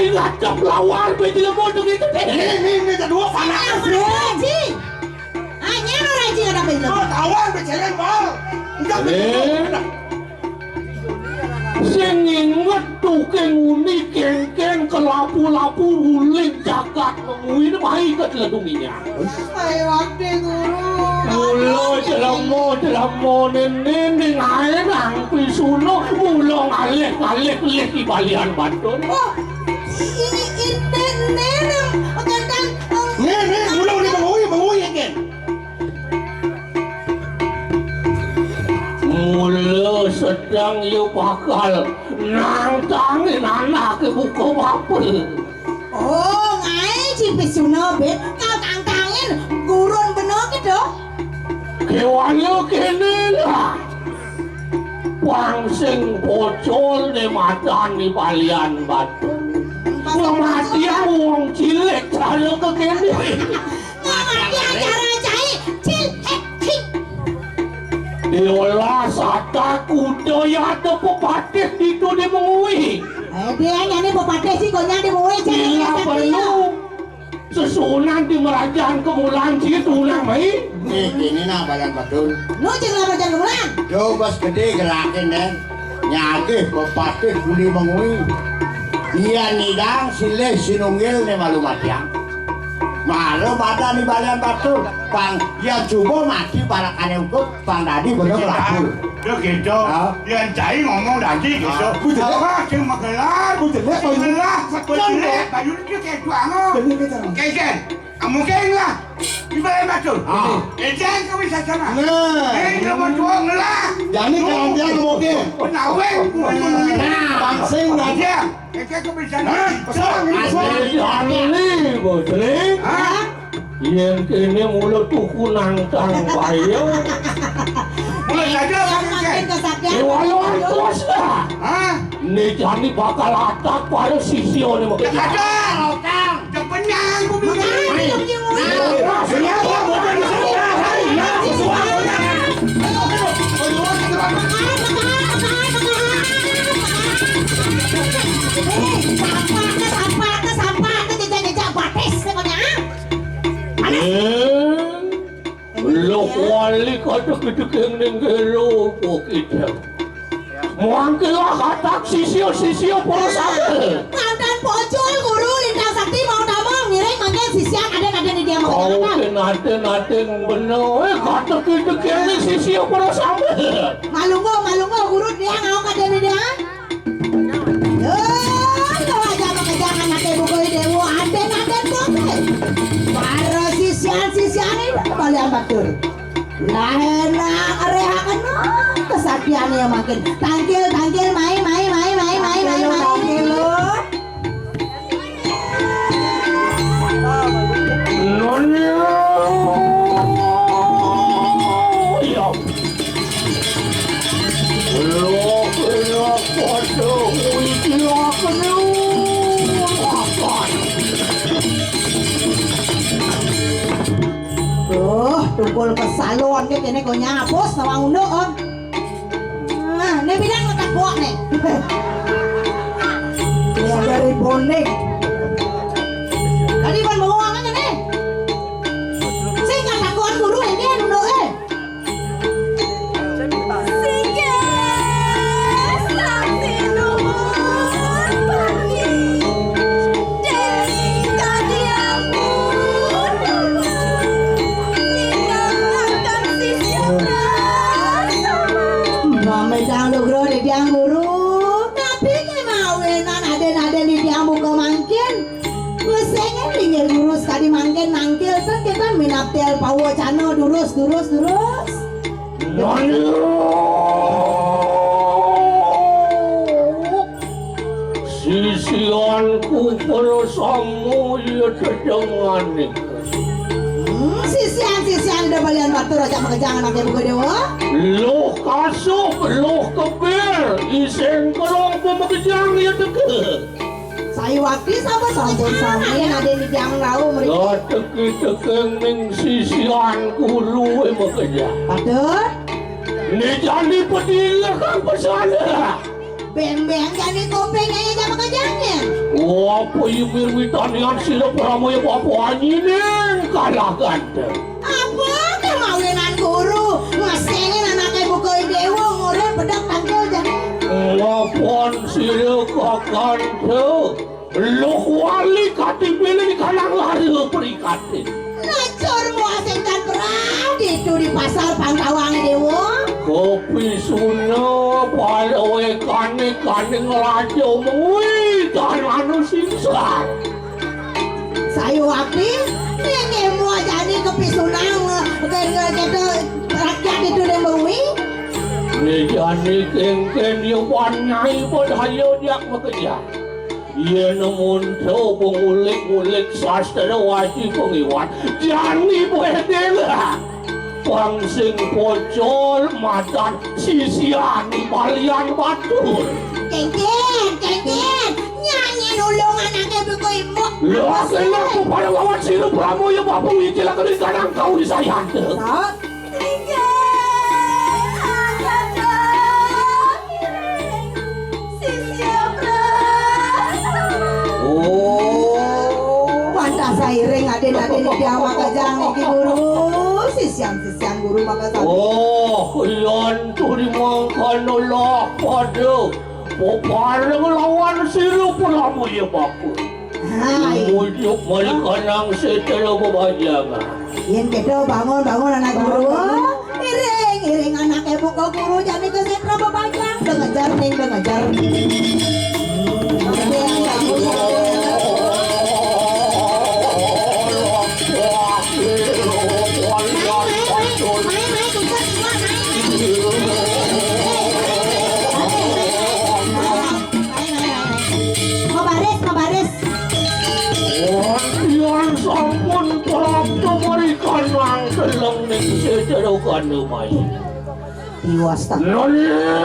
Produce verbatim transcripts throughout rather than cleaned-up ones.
Ai ngadep lawan bé jelema to gitu deh. Ini, ini, ini kedua panas. Raji. Hanya no Raji ada apa itu? Oh, lawan bé jelema. Enggak, eh. Sing inget tuh kén uni kénkén kelapu-lapu uling jagat Mengwi né mai ké teledunginya. Ayo ati guru. Mula jelema-jelema néné ning aé nang pisuna mula ngalih-ngalih lih di balian batur. Oh, ini ini néné kentang. Nih, nih, mula udah Mengwi, Mengwi ya, Ken. Mula sedang ya bakal nantangin anaké buka bapa. Oh, ngaé ci pisuna, Bén. Kal tangtangin gurun bena gitu. Kéwala kéné lah. Pang sing pocol né madan di balian batur. Ngematiang wong cilik cara kékéné. Ngamati acara cai, cil, hek, hik. Diolah satak kuda ya ada pepatih ditu di Mengwi. Eh, dia nyanyi pepatih sih, kok nyanyi Mengwi, cai. Bila perlu sesuunan di merajaan kemulan situ nang mai. Nih, ini nah badan betul. Nu cing lah badan kemulan. Yo, bos gedé gerakin, Den. Nyagih pepatih buli Mengwi. Iya nidang silih sinunggil né malu matiang. Malu madan di balian batur. Pang, ya coba mati parakané utuh, pang dadi bener laku. Ya gitu. Hah? Yang cai ngomong dadi gitu. Ah. Bu jelek. Wah, sing magelar. Bu jelek, Bu jelek. Bu jelek, bayu itu kayak tuang. Bener, bener. Kayak Amu kéné lah. Ibarat batur. Ah. Éjang ka bisa sana. Nah. Éh, nomor dua ngelah. Jani kalandian mau ké. Penaweng. Nah, pangsing aja. Éjang ka bisa sana. Hah? Ini, Bos, ini. Hah? Yén kéné mula tuku nangkang bayang. Mulai saja. Yang makin kesaktian. Déwa lawan bos dah. Hah? Né jani bakal atak para sisya né mengké. Ada. Kepenyang bumi. Makanya dia punya mulut. Sampah ke, sampah ke, sampah ke, jejak-jejak batis pokoknya. Panas. Eh, lo kuali kata gedegeng ning gelo, kok kita. Mangkilah katak sisya-sisya para sangga. Mantan pocol guru lintang sakti mau damang ngiring mangkin sisian aden-aden di dia mau. Kau kena aden-aden bener. Eh, katak gedegeng ning sisya para sangga. Malungguh, malungguh guru dia ngau ka dia dia. Yo, kau aja mau kejangan ate buku dewa aden-aden kok. Para sisian-sisian ini balian batur. Lah enak, rehaken kesaktian ya makin. Tangkil, tangkil, mai, mai, mai. Tangkil, tangkil, lo. Nonnya. Ya. Lo, lo, waduh, wih, lo, lo. Tukul ke salon ke kene ko nyapus nawang unduk, oh. Nah, ne bilang letak buat ne. Ya, dari bonek. Tadi ban bawang aja ne. Sing kata kuan guru ini unduk, eh. Singgih sang sinuhun panggih, dening kadiang pun ninggang akan sisya prasama. Mamedang lugra di tiang guru, tapi kemawinan aden-aden di tiang buka mangkin. Ngesengin linggir durus kadi mangkin nangkil ten kita minaptel pawa cana durus, durus, durus. Nani sisianku prasama ya tedenganing. Hmm, sisian-sisian udah balian batur aja makejang anaknya buka dewa. Loh kasup, loh kebir, iseng kerong pemakejang ya teke. Sayuwakti sapa sampun sami nadin titiang rauh mriki. Lah teki-teki ning sisian guru e makejang. Patut. Né jani pedile kang pesane. Beng-beng jani kuping ae jam makejang. Apa yumir witanian sila pramaya bapa anyining kalah ganteng. Apa kemawinan guru? Ngesengin anake buka dewa ngurip pedok tangkil jane. Ngapon sira kakanta? Luh wali katibene di kanang lara prikate. Najur muasing tan perah ditu di pasar Pangkawang dewa. Kopi suna palawekane kaning raja mengwi dan anu singsar. Sayuwakti, ning kemo jani kepisunang, eh, ke, ke, kita rakyat itu dan bawi. Né jani kengken ya wan nyai bedaya diak makejang. Yen munta pengulik-ulik sastra waji pengiwan, jani bedela. Pang sing pocol madan sisian balian batur. Kengken, kengken, nyanyi nulung anake buku imbok. Lha kena aku pada lawan sirup ramu ya bapu iki lak kena kadang kau di saya. Sat. Singkir, ananda, iring. Sisya prasama. Oh, pantas sairing aden-aden di tiang makejang iki guru. Sisian-sisian guru makasami. Oh, yan turi mangkana lah pada pepareng lawan sirup ramu ya bapu. Hai. Mujuk malikanang setelo bebajangan. Yen kita bangun-bangun anak guru. Iring, iring anake buka guru jani ke setra bebajang. Dengejar ning, dengejar. Mabaris, mabaris. Wah, tiang sampun prapta marikanang deleng ning sedera kandumai. Tiwas tak. Nolira.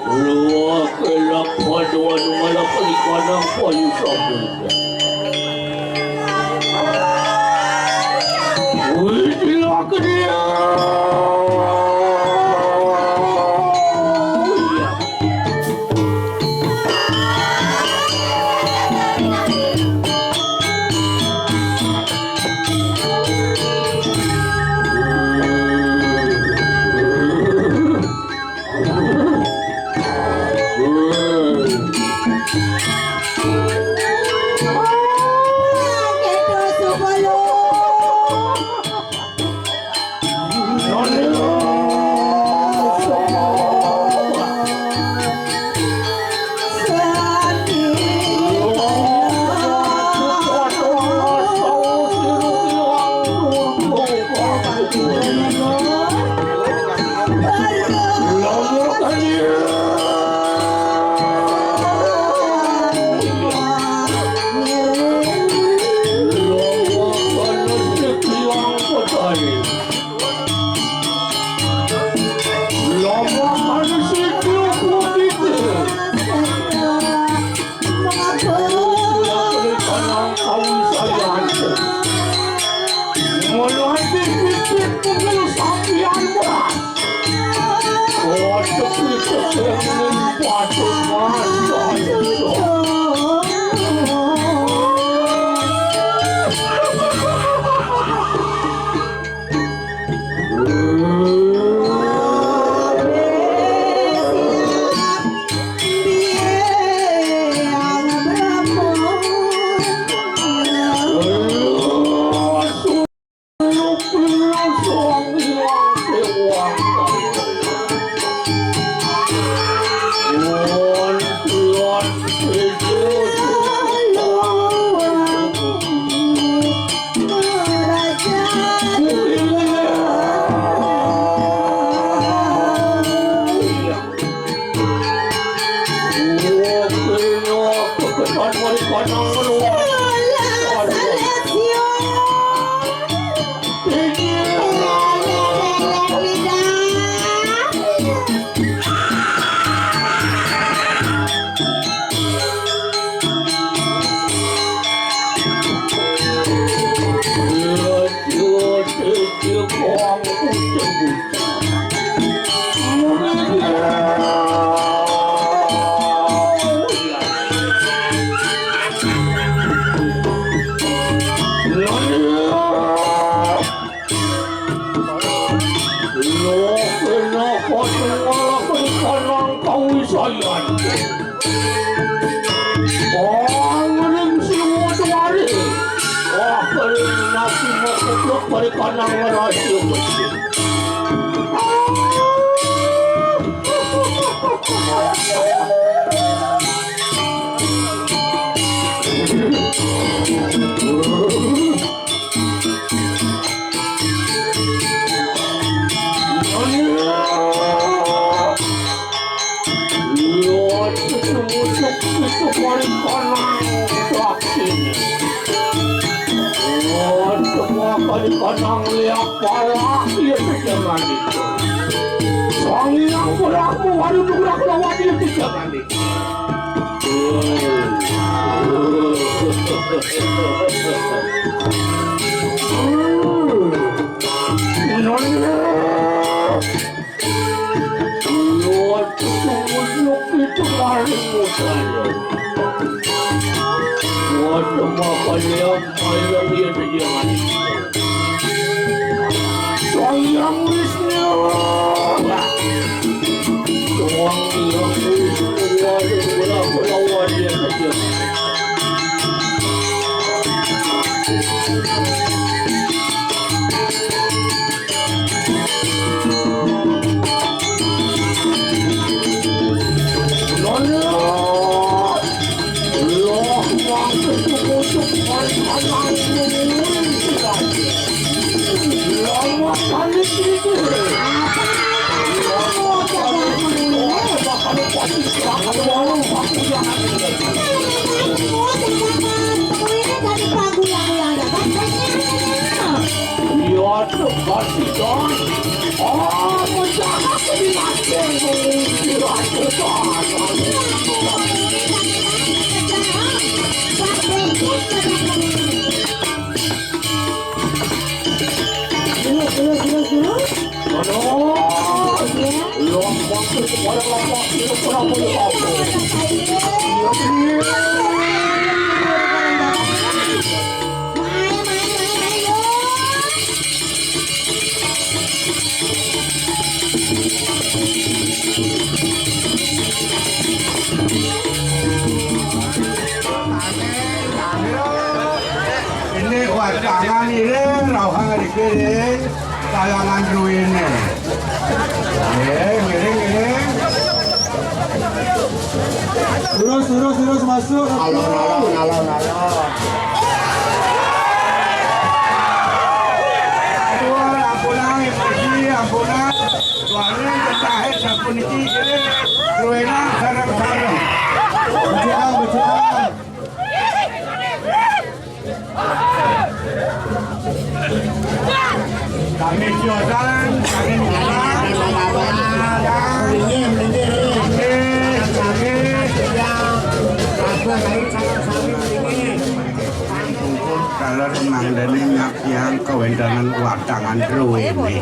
Luwak kelak paduan malah pelikanang payu sabun. Wih, gila gede. Kanang kawisayan. Pangiring siwat wari. Wah, kering nasi makupluk bari kanang ngerasi. Sang Hyang Prabu, waduh, nugrah lawan dia, jangan. Waduh, makanya malam dia, dia. Sang Hyang Wisnu. Sang Hyang Wisnu, waduh, bola-bola, waduh, dia. Ini watangan ini rauhang dikiring kalangan ruinnya. Eh, miring, miring. Lurus, lurus, lurus masuk. Alon, alon, alon, alon. Aduh, ampunan, Ibu Haji, ampunan. Warung jahit sapuniki, ruwena sareng-sareng. Bejuang, bejuang. Kami siosan, kami minggah. Minggih, minggih. Kalau mangdani nyaksiang kawentenan watangan ruwene.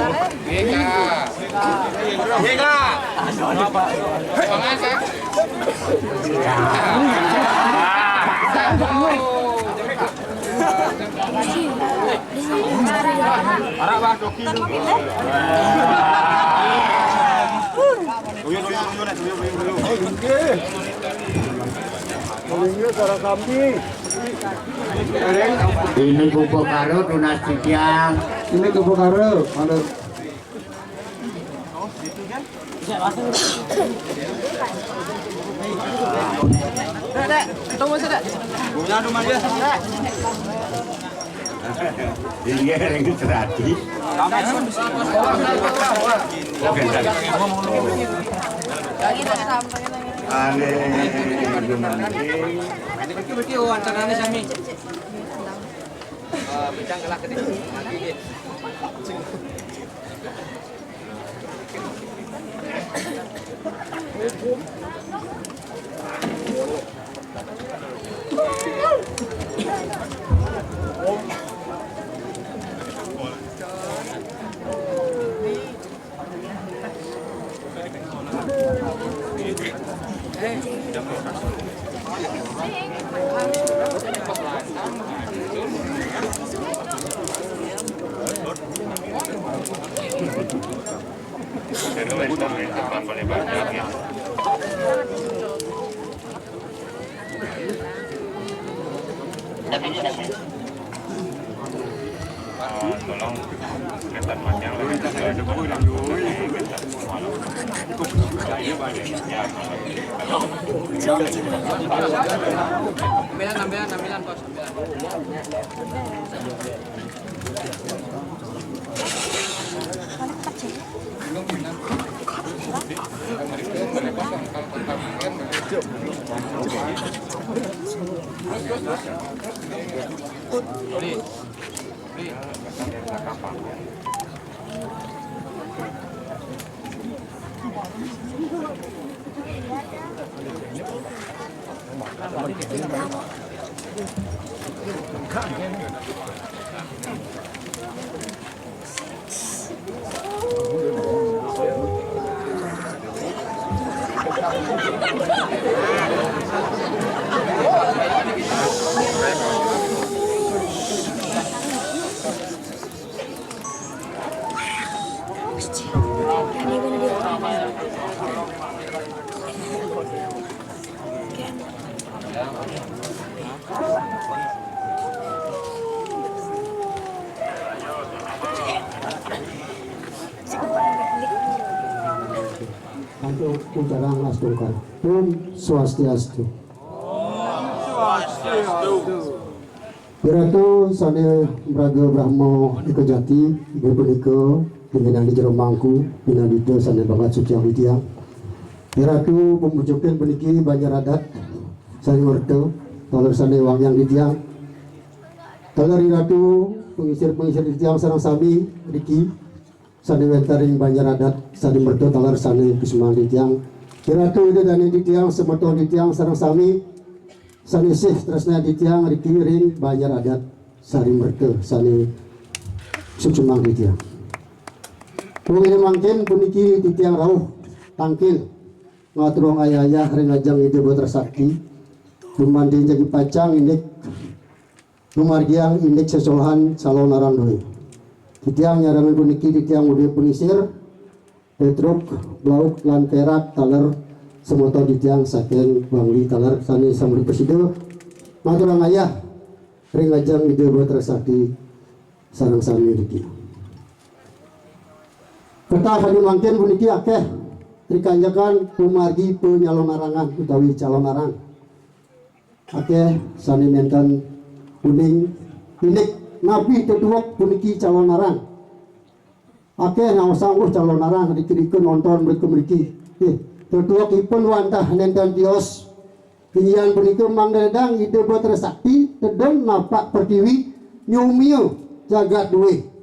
Ini kupu karo tunas titiang. Ini kupu karo, manut. Dek, Dek, ketemu saya, Dek. Punya rumah dia. Iya, yang terjadi. Oke, Dek. Aneh, gimana sih? Ini betul, oh, antangannya sami. Eh, bidang kelak gede. Antuk kucarang astungkar. Om Swastiastu. Iratu sane mraga Brahma eka jati, inggih punika pimpinan di jero mangku, pinandita sane banget suci titiang. Iratu pembujukin puniki banjar adat sane werta, taler sane wangiang titiang. Taler Iratu pengisir-pengisir titiang sareng sami riki sane wenten ring banjar adat sane merta taler sane kusumayang titiang. Iratu Ida Dane titiang, semeton titiang sareng sami sane sih tresna titiang riki ring banjar adat sane merta sane suksumang titiang. Mangkin puniki titiang rauh tangkil ngaturang ayah-ayah ring ajeng Ida Bhatara Sakti, dumaning jagi pacang indik Dumargiang indik sesolahan calonarang duwe. Titiang nyarengin puniki titiang Ude Pengisir, Petruk, Blauk, lan Perak, taler semeton titiang saking Bangli taler sane samuli prasida. Maturang ayah ring ajeng Ida Bhatara Sakti sareng sami niki. Ketah kadi mangkin puniki akeh rikanjekan pamargi panyalonarangan utawi calonarang. Akeh sane nenten uning indik napi tetuek puniki calonarang. Akeh ngaosang, "Uh, calonarang rika-rika nonton mrika mriki." Eh, tetuekipun wantah nenten tios. Inggih punika mangda ledang Ida Bhatara Sakti tedun napak pertiwi nyumia jagat duwe.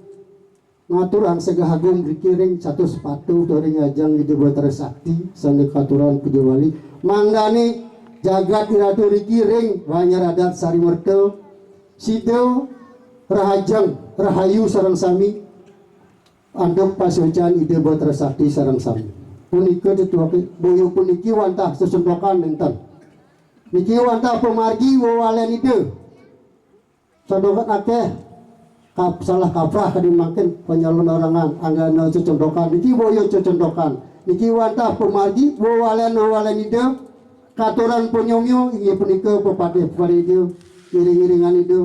Ngaturang segah agung riki ring catus patu ring ajeng Ida Bhatara Sakti sane katuran puja wali. Mangdane jagat iratu riki ring banjar adat Sarimerta sida rahajeng rahayu sareng sami antuk pasuecan Ida Bhatara Sakti sareng sami. Punika tetueke boya puniki wantah sesentokan nenten. Niki wantah pamargi wewalen Ida. Santukan akeh kap-, salah kaprah kadi mangkin panyalonarangan anggana cecentokan. Niki boya cecentokan. Niki wantah pamargi wewalen-wewalen Ida. Katuran panyomya inggih punika pepatih-pepatih Ida, iring-iringan Ida.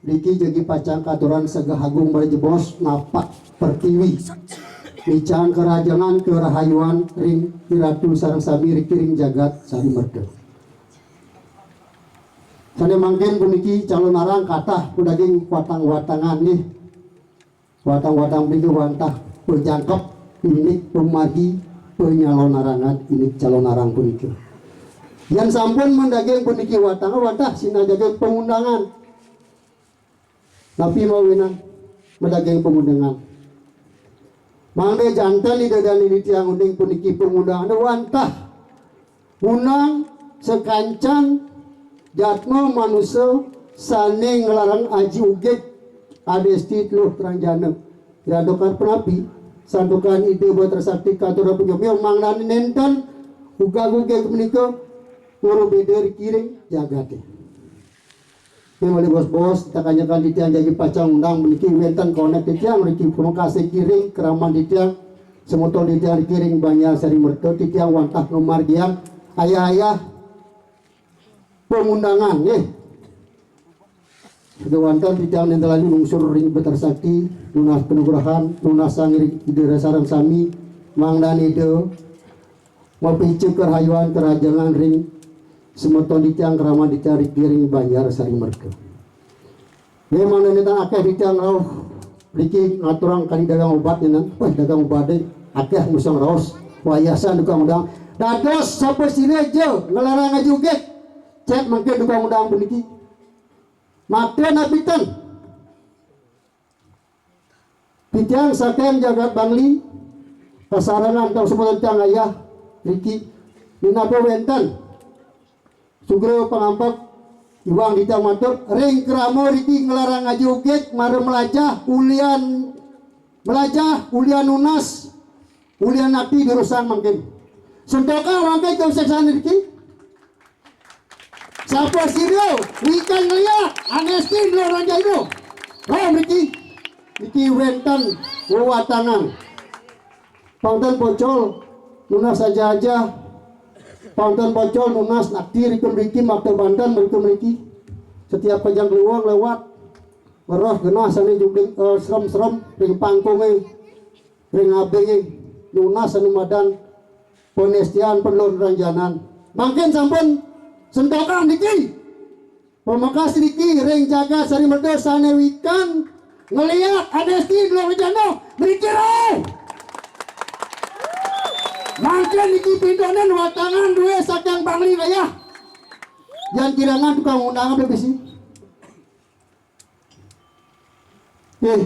Niki jagi pacang katuran segah agung bala jebos napak pertiwi. Micang karahajengan karahayuan ring iratu sareng sami riki ring jagat Sarimerta. Sane mangkin puniki calonarang katah padaging watang-watangan nggih. Watang-watang puniki wantah pajangkep indik pamargi panyalonarangan indik calonarang punika. Yen sampun madaging puniki watang, wantah sinah daging pangundangan. Napi mawinan madaging pangundangan? Mangda janten Ida Dane titiang uning puniki pangundangan wantah ngundang sakancan jatma manusa sane nglarang aji ugig adesti teluh tranjana. Santukan punapi? Santukan Ida Bhatara Sakti katuran panyomya mangdane nenten ugag-ugig punika ngrubeda riki ring jagate. Malih bos-bos, takanyakan titiang jagi pacang undang puniki wenten konek titiang mriki, pamekasih kiring kraman titiang semeton titiang riki ring Banjar Sari Merta, titiang wantah ngamargiang ayah-ayah pangundangan, nggih. Kewanten titiang nénten lali nungsur ring Betara Sakti, nunas panugrahan, nunas sang ring Ida sareng sami, mangdané Ida mapica karahayuan karahajengan ring semeton titiang, kraman titiang riki ring Banjar Sari Merta. Nggih, mangda nénten akéh titiang rauh mriki ngaturang kadi dagang obat nénten. Wéh, dagang obaté akéh ngusang raos. Wayah san tukang undang. Dados sapa sira ja nglarang ajugét. Cék mangkin tukang undang puniki. Maka napi ten? Titiang saking jagat Bangli, kasarengan titiang semeton titiang ayah riki, minapa wénten sugra pangampek iwang titiang matur, ring krama riki nglarang ajugét mara mlajah ulian, mlajah ulian nunas, ulian napi durusang mangkin. Sentokang mangkin kawisésané riki. Sapa sira wikan ngléak, ané esti ndelok ranjai ro. Roh mriki, niki wénten wewatangan. Pang ten pocol nunas aja-aja. Pang ten pocol nunas nakti rika mriki, makta banten rika mriki. Setiap kajang kluwung lewat, weruh genah sané juging, eh, serem-serem ring pangkungé. Ring abéngé nunas anu madan panestian pelun ranjanan. Mangkin sampun sentokang niki. Pamekas niki ring jagat Sari Merta sané wikan ngléak ané esti ndelok ranjana mriki rauh. Mangkin niki pintonin watangan duwé saking Bangli ngayah. Yan kirangan tukang undangan bisi. Nggih.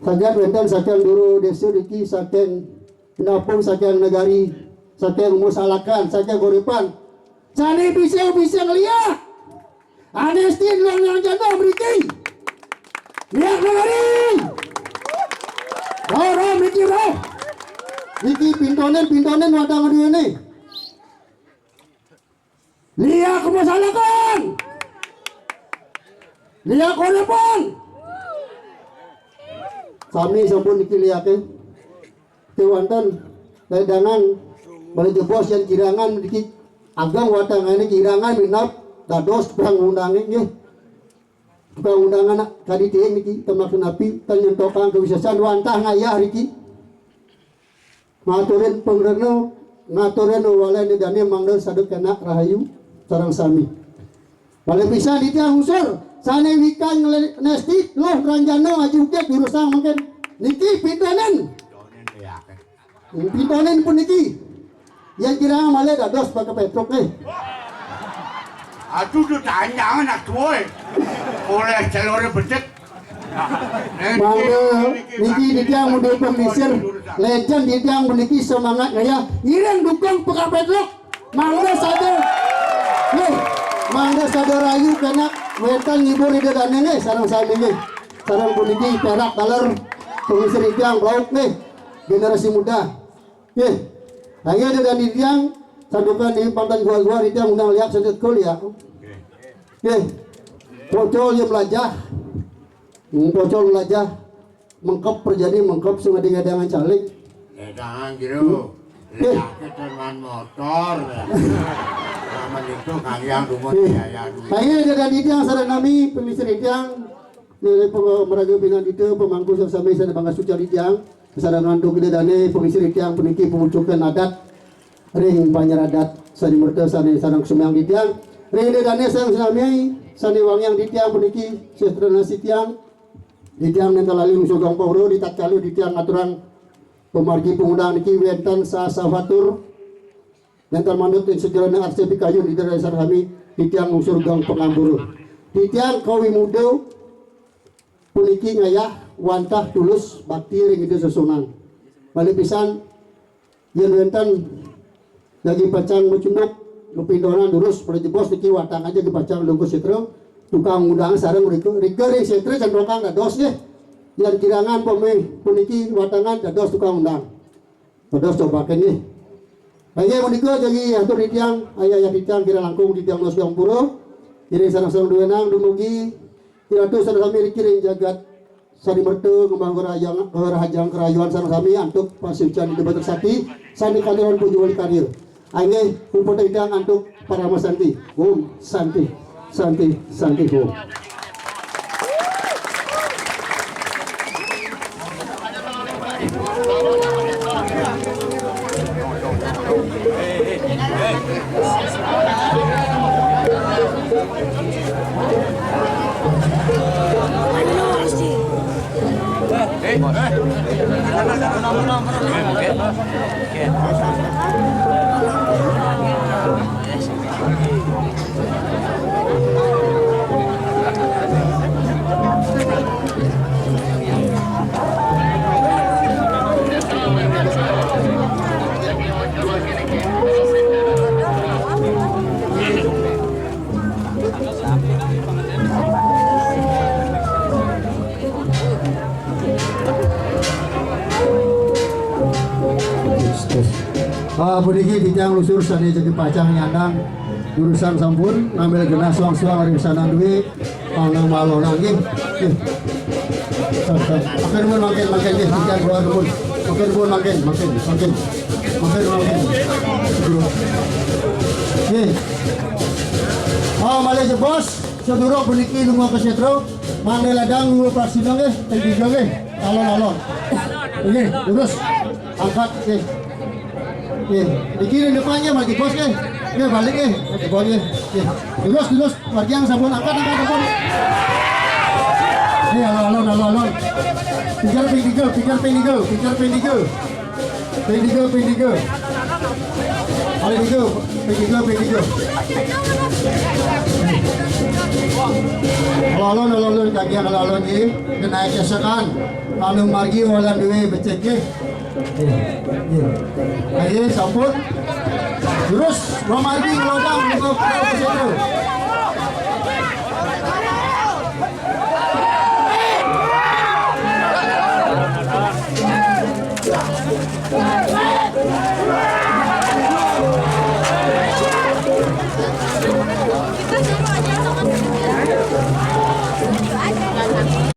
Saget wénten saking duru désa niki, saking Pinapung, saking negari, saking musalakan, saking uripan. Sané bisa-bisa ngléak. Ané esti ndelok ranjana mriki. Ngléak negari. Roh, roh, mriki roh. Niki pintonin, pintonin watangan duwéné. Léak musalakan. Léak uripan. Sami sampun niki léaké. Kéwanten ledangan, malih jebos yan kirangan niki, ageng watangané kirangan minab dados tukang undangé nggih. Tukang undangan kadi tiing niki, ten maksud napi, ten nyentokang kawisésan wantah ngayah niki. Ngaturin pangrena, ngaturin walen Ida dané mangda sada kenak rahayu sareng sami. Malih pisan titiang ngusur, sané wikan nglé-, nesti luh ranjana ajugét durusang mangkin. Niki pintonin. Pintonin pun niki. Yan kirang malih dados baka Pétruk, eh. Aduh, tuh tanjangan anak tua, eh. Oleh celoré becek. Mangda niki titiang mundur pemingsir, legend titiang puniki semangat ngayah. Ngiring dukung Baka Pétruk. Mangda sada. Nggih, mangda sada rahayu kenak wénten ngibur Ida dané nggih, sareng sami nggih. Sareng puniki perak taler pemingsir titiang Blauk nggih. Generasi muda. Nggih. Ayo Ida dané titiang, santukan di pantan gua-gua titiang undang léak sedekul ya. Nggih. Pocol ya melajah. Hmm, pocol melajah. Mengkep perjani, mengkep sing ada-adangan caleg. Ledangan gitu. Nggih. Léaké ten maan motor. Aman itu kalian rumah biaya duit. Ayo Ida dané titiang sareng nami pemingsir titiang. Nilai pemeraga pinandita pemangku sami sané pangasucan titiang. Sareng antuk Ida dané pemingsir titiang puniki pamucukan adat ring Banjar Adat Sari Merta sané sareng sumayang titiang. Ring Ida dané sareng sami sané wangiang titiang puniki sestrana sitiang. Titiang nénten lali ngusur gong pawruh di tatkala titiang ngaturang pamargi pangundang niki wénten sasawatur. Nénten manut ing sajeroning arsa pikayun Ida dané sareng sami, titiang ngusur gong pangampura. Titiang kawimuda puniki ngayah wantah tulus bakti ring Ida sesuunan. Malih pisan yén wénten jagi pacang macunduk, mapindonan durus, pada jebos niki watang aja jagi pacang Dongko Sétra, tukang undang sareng rika, rika ring sétra jang tukang dados nggih. Yén kirangan pamih puniki watangan dados tukang undang. Dados cobaken nggih. Inggih punika jagi atur titiang, ayah-ayah titiang kirang langkung titiang nunas gong pura. Iring sareng-sareng duénang dumugi iratu sareng sami riki ring jagat Sani merta ngembang kerajang, kerajang kerayuan sareng sami antuk pasucan Ida Bater Sakti, sani katur ring puja wali karya. Inggih, puput ingkang antuk Parama Santi. Om Santi, Santi, Santi Om. Ah, puniki titiang luhur sane jagi pacang nyandang durusang sampun ngambil genah suang-suang ring sanan duwe, panang malona nggih. Nggih. Mangkin nuwun, mangkin, mangkin nggih, titiang keluar nuwun. Mangkin nuwun, mangkin, mangkin, mangkin. Mangkin, mangkin. Nggih. Ah, malih jebos, sedurung puniki lunga ka setra, mangda ledang lunga prasida nggih, teng tiga nggih. Alon-alon. Nggih, lurus. Angkat nggih. Nggih, niki ring depan nggih, Mas Bos nggih. Nggih, balik nggih, Mas Bos nggih. Nggih. Lurus, lurus. Margiang sampun angkat, angkat, angkat. Nggih, alon-alon, alon-alon. Pinggir ping tiga, pinggir ping tiga, pinggir ping tiga. Ping tiga, ping tiga. Ping tiga, ping tiga, ping tiga. Alon-alon, alon-alon, kaki alon-alon nggih. Kena kesekan. Anu margi walan duwe becik nggih. Nggih, nggih. Ayo, sampun. Terus, Romardi ngelodang, ngelodang, ngelodang.